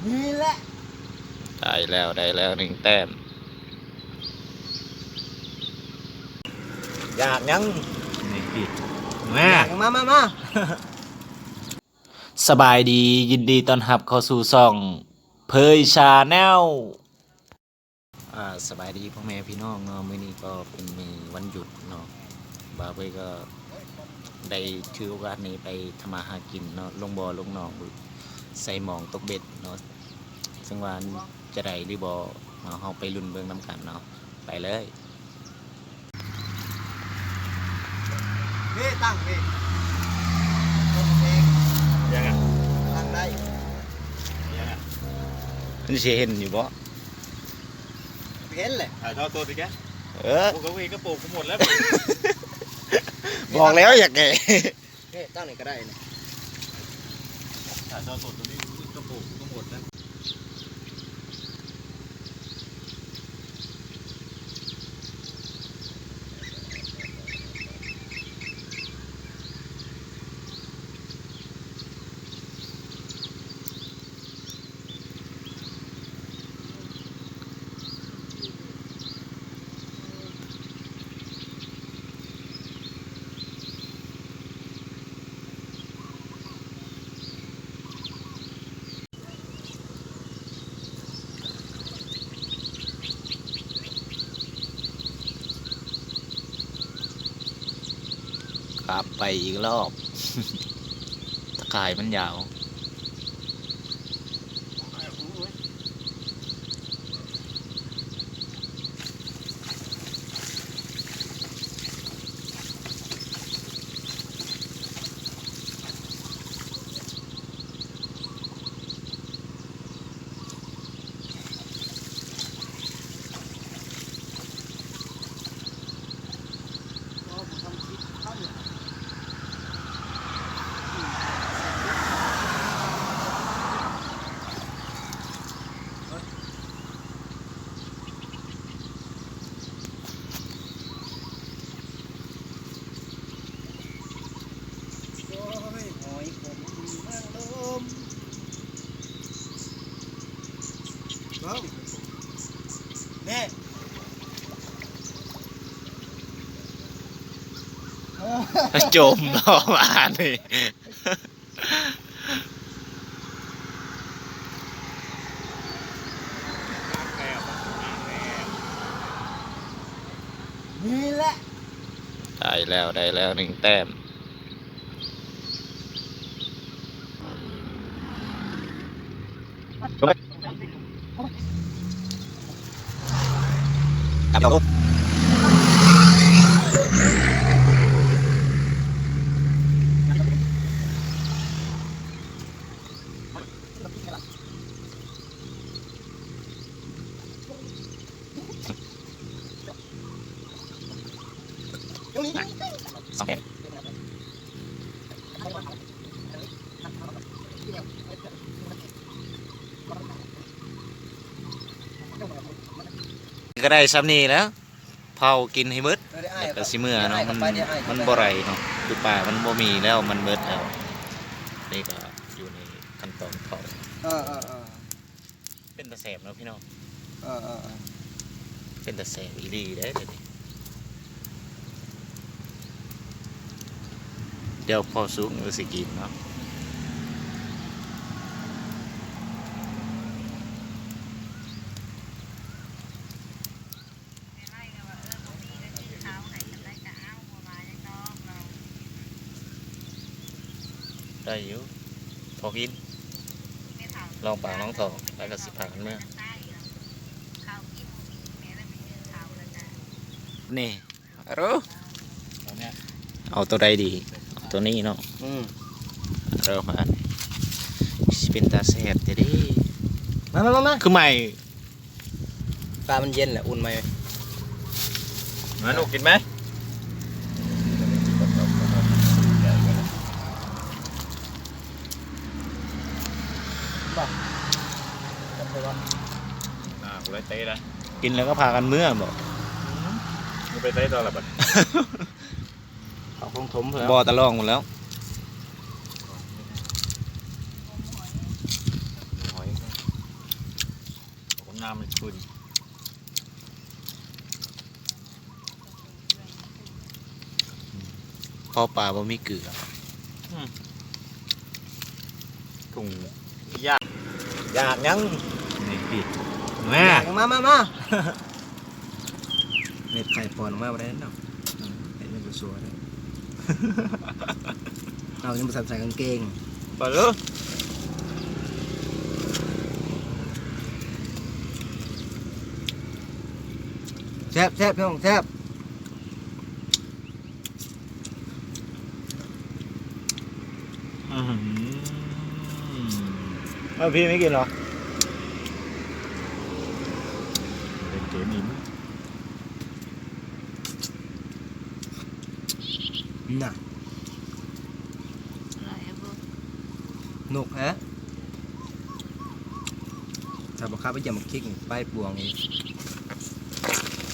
ນີ້ແຫຼະ ໄດ້ແລ້ວ ໄດ້ແລ້ວໜຶ່ງແຕ້ມ. ຢາກຫຍັງ? ນີ້ ມາ ມາ ມາ ມາ. ສະບາຍດີ ຍິນດີຕ້ອນຮັບເຂົ້າສູ່ຊ່ອງເຜີຍ Channel. ອ່າ ສະບາຍດີພໍ່ແມ່ພີ່ນ້ອງເນາະ, ມື້ນີ້ກໍເປັນມື້ວັນຢຸດເນາະ, ບ່າວເຜີຍກໍໄດ້ຖືໂອກາດນີ້ໄປທຳມາຫາກິນເນາະ, ລົງບໍ່ລົງໜອງ ໃສ່ມອງຕົກເບັດເນາະ, ເຊິ່ງວ່າຈະໄດ້ຫຼືບໍ່ ເຮົາໄປລຸ້ນເບິ່ງນຳກັນເນາະ, ໄປເລີຍ. ນີ້ຕັ້ງນີ້ ເບິ່ງເອງ ຍັງອ່ະ ຕັ້ງໄດ້ ຍັງອ່ະ ມັນຊິເຫັນຢູ່ບໍ່? ເຫັນແຫຼະ ຖ່າຍທອດສົດອີກແກ. ເອີ ໂອ້ ກະເວກະໂປກກູໝົດແລ້ວ ບອກແລ້ວຢ່າແກະ. ເອີ ຕັ້ງນີ້ກະໄດ້ນີ້ ຖ່າຍທອດສົດຕົວນີ້ ກະໂປກກູໝົດແລ້ວ. ກັບໄປອີກລອບ ຕະຂ່າຍມັນຍາວ. ໂອ້ຍ ຫອຍຂົມນາງລົມ ເບິ່ງ ນີ້ ຈົມເນາະ ບາດນີ້. ນີ້ແຫຼະ ໄດ້ແລ້ວ ໄດ້ແລ້ວໜຶ່ງແຕ້ມ. ສອງແຜ່ນ ກະໄດ້ຊ່ຳນີ້ແຫຼະ ເຜົາກິນໃຫ້ເບິດ ແລ້ວກະຊິເມືອເນາະ. ມັນ ມັນບໍ່ໄດ້ເນາະ ຢູ່ປ່າມັນບໍ່ມີແລ້ວ ມັນເບິດແລ້ວ. ນີ້ກະຢູ່ໃນຂັ້ນຕອນເຜົາ. ເອີ ເປັນຕາແຊບເນາະພີ່ນ້ອງ. ເອີ ເປັນຕາແຊບອີ່ຫຼີເດ້ ດຽວພໍສຸກຊິກິນເນາະ. ໄດ້ຢູ່ ພໍກິນ ລອງປາກລອງທ້ອງ ແລ້ວກະຊິພາກັນເມືອ. ນີ້ ອາໂລ ເອົາໂຕໃດດີ? ເອົາໂຕນີ້ເນາະ. ອືມ ເອົາມາ ຊິເປັນຕາແຊບແທ້ເດ້. ມາ ມາ ມາ ມາ ຄືໃໝ່ ປາມັນເຢັນແຫຼະ ອຸ່ນໃໝ່. ມາລູກ ກິນໄໝ? ບໍ່ ຈັບໄດ້ບໍ່? ໜ້າ ກູໄດ້ເຕະລະ. ກິນແລ້ວກໍພາກັນເມືອບໍ? ອືມ ໄປໃສຕໍ່ລະບັດ? ເຂົ້າຄອງຖົມພຸ້ນແລ້ວ ບໍ່ຕະລ່ອງພຸ້ນແລ້ວ. ຫອຍ ນ້ຳມັນຂຸ່ນ ເພາະປາບໍ່ມີເກືອ. ອືມ ຖົງຢາກ ຢາກຫຍັງ? ນີ້ ມາ ມາ ມາ ມາ. ເມັດໄຂ່ປ້ອນອອກມາບໍ່ໄດ້ເນາະ. ອືມ ເຮັດໃຫ້ບໍ່ຊົ່ວເດ້. ເຮົາຍັງບໍ່ທັນໃສ່ກາງເກງ. ໄປເດີ້. ແຊບ ແຊບ ພີ່ນ້ອງ ແຊບ. ອືມ ເອົາ ພີ່ໄມ່ກິນເຫລອ? ເປັນເກມອີກ. ນະ ອະໄລອະບໍ່ ນົກແຮະ. ຖ້າບໍ່ຄາວໄປຢາມໝາກຄິກນີ້ ໄປປວງອີກ.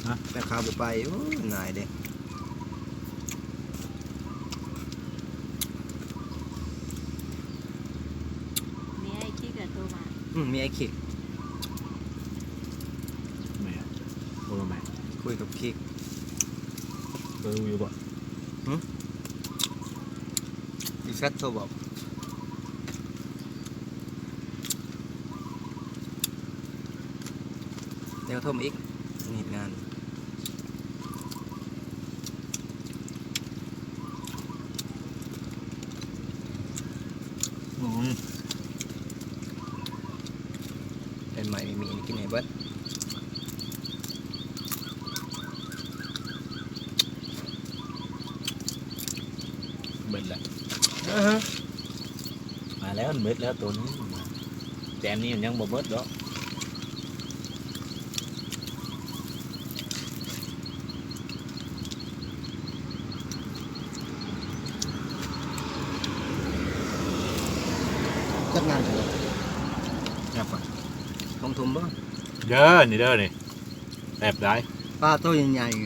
ຮະ? ແຕ່ຄາວບໍ່ໄປ ໂອ້ຍ ນາຍເດ້. ມີອ້າຍຄິກກະໂທມາ. ອືມ ມີອ້າຍຄິກ. ແມ່ນ ໂທມາແມ່ນ ຄຸຍກັບຄິກ. ເບີຢູ່ບໍ່? ຫື? ອີແຊັດໂທບອກ. ແລ້ວໂທມາອີກ ເຮັດງານ. ອືມ ເປັນໃໝ່ມີ ມີກິນໃຫ້ເບິດ. ເບິດແລ້ວ. ອືຮຶ ມາແລ້ວ ມັນເບິດແລ້ວໂຕນີ້. ແຕ່ອັນນີ້ມັນຍັງບໍ່ເບິດດອກ. ຈັກງານເດີ ແຊບປະ ຂອງຖົມບໍ່? ເດີ ນີ້ເດີ ນີ້ ແຊບຫຼາຍ ປາໂຕໃຫຍ່ໆ.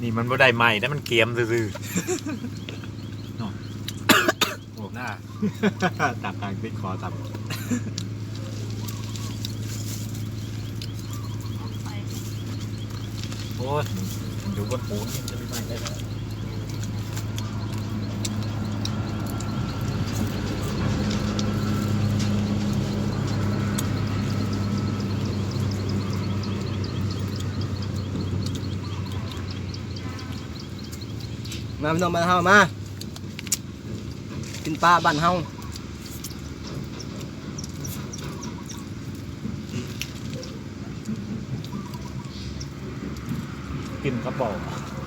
ນີ້ມັນບໍ່ໄດ້ໄໝ້ນະ ມັນກຽມຊື່ໆ ເນາະ. ໂອ້ ໜ້າ ຕາມທາງຕິດຄໍຕຳ. ໂອ້ຍ ມັນຢູ່ບົນປູນ ມັນຈະໄປໄໝ້ໄດ້ແລ້ວ. ມາ ພີ່ນ້ອງບ້ານເຮົາ ມາ ກິນປາບ້ານເຮົາ. ກິນກະເປົາ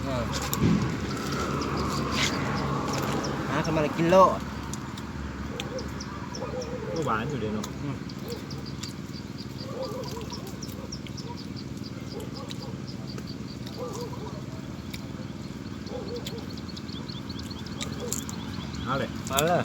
ເອີ ຫາເຂົ້າມາແລ້ວກິນໂລດ. ກໍຫວານຢູ່ເດເນາະ. ອືມ ເອົາເລີຍ ເອົາເລີຍ.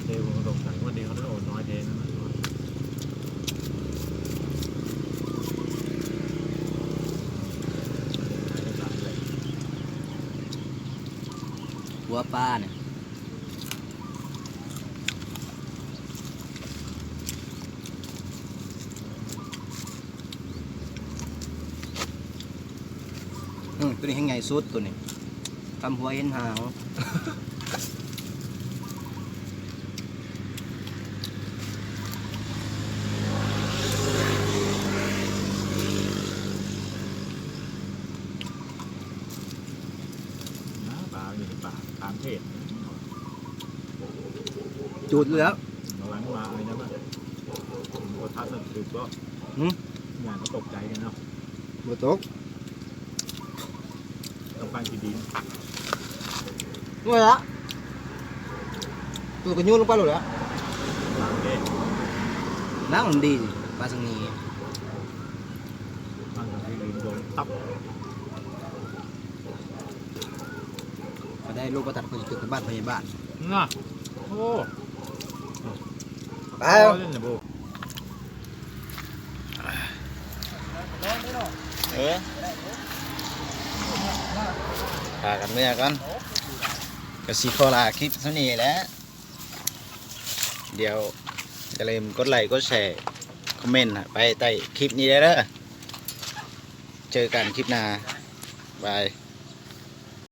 ເດ ບໍ່ສົງສາຍ ງວດນີ້ເຂົາໄດ້ໂອນນ້ອຍເດນະ. ຫົວປານີ້ ອືມ ໂຕນີ້ແຮ່ງໃຫຍ່ສຸດ ໂຕນີ້ ທຳຫົວເຫັນຫາງ. ນະ ປາຢູ່ໃນປ່າ ຕາມເພດ ຈູດເລີຍ ກຳລັງມາເລີຍນະ. ບໍ່ທັນຖືກບໍ່? ຫື? ຍ່າງກໍຕົກໃຈເນາະ. ບໍ່ຕົກ ຕ້ອງຟັງທີ່ດີ. ນັ້ນລະ ໂຕກໍໂຍນລົງໄປໂລດແຫຼະ. ນາງດີ ປາສັງນີ ມັນກໍຄືໂດນຕັບ ກໍໄດ້ລູກປະຕັດ ເຂົາຊິຈົບກັບບ້ານພະຍາບານນະ. ໂອ້ ໄປ ເອີ ພາກັນເມືອກ່ອນ ກໍຊິຂໍລາຄລິບສ່ຳນີ້ແຫຼະ. ດຽວຢ່າລືມກົດໄລກ ກົດແຊ ຄອມເມັນໄປໃຕ້ຄລິບນີ້ເດີ. ເຈີກັນຄລິບໜ້າ ບາຍ.